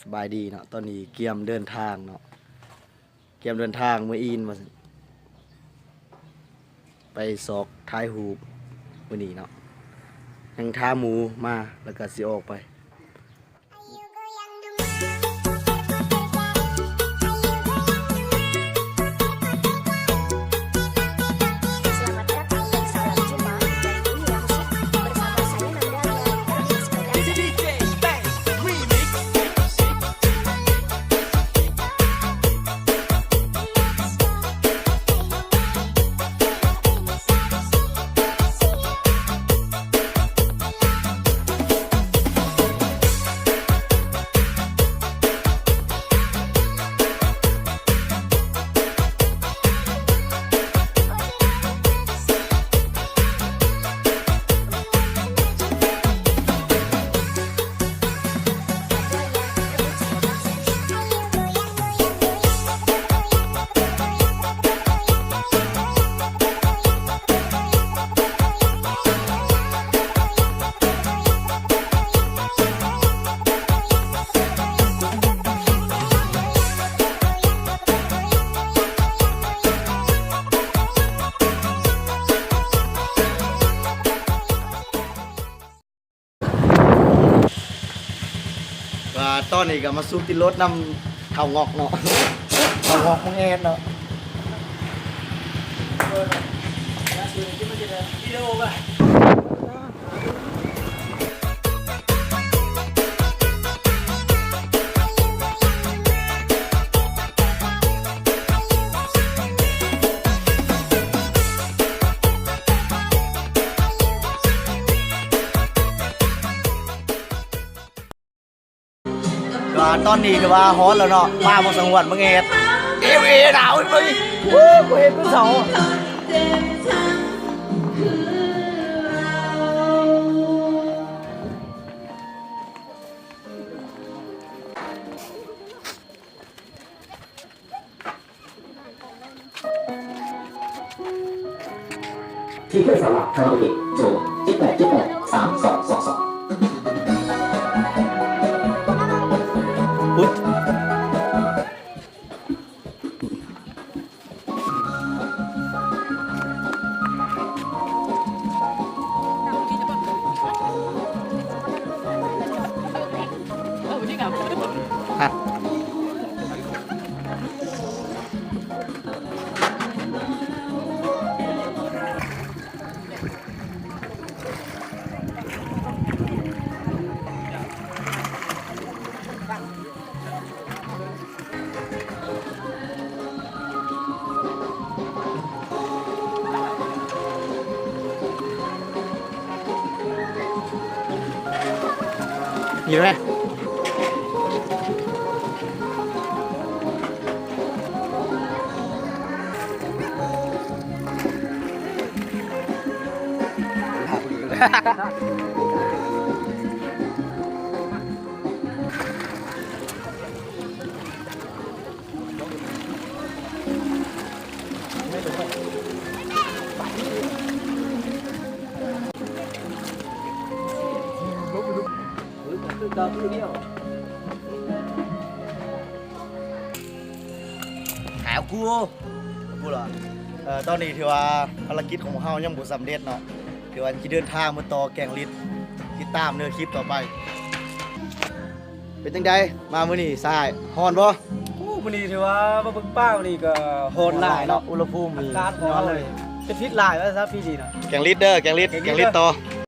ສະບາຍດີເນາະ ຕອນນີ້ກຽມເດີນທາງເນາະ ກຽມເດີນທາງເມືອອີນວ່າຊັ້ນ ໄປຊອກຖ່າຍຮູບມື້ນີ້ເນາະ ຍັງຖ້າໝູ່ມາ ແລ້ວກະຊິອອກໄປ.ວ່າຕອນນີ້ກໍມາສູບຕິດລົດນຳເຖົ້າງອກເນາະ ເຖົ້າງອກເມືອງແອດເນາະ. ກໍຕອນນີ້ຖືວ່າຮ້ອນແລ້ວເນາະ ມາບໍ່ສະຫວນເມືອງແອດ ເອວເອໜາວເວີຍ ໂອ້ ບໍ່ເຫັນເປັນເສົາ. ที่เครื่องสำหรับคาราโอเกะ โทร เจ็ดแปดเจ็ดแปด สามสองสองสอง ມີไหม? ຫາກູ ກູລະ ເອີ ຕອນນີ້ຖືວ່າພາລະກິດຂອງພວກເຮົາຍັງບໍ່ສຳເລັດເນາະ ຖືວ່າຊິເດີນທາງໄປຕໍ່ແກງລິດ ຕິດຕາມເດີຄລິບຕໍ່ໄປ. ເປັນຈັ່ງໃດ ມາມື້ນີ້ສະຫາຍ ຮ້ອນບໍ່? ໂອ້ ມື້ນີ້ຖືວ່າມາເບິ່ງປ່ານີ້ກໍຮ້ອນຫຼາຍເນາະ ອຸນຫະພູມນີ້ ອາກາດຮ້ອນເລີຍ ຈະຜິດຫຼາຍວ່າຊະປີນີ້ນະ. ແກງລິດເດີ ແກງລິດ ແກງລິດ ແກງລິດຕໍ່.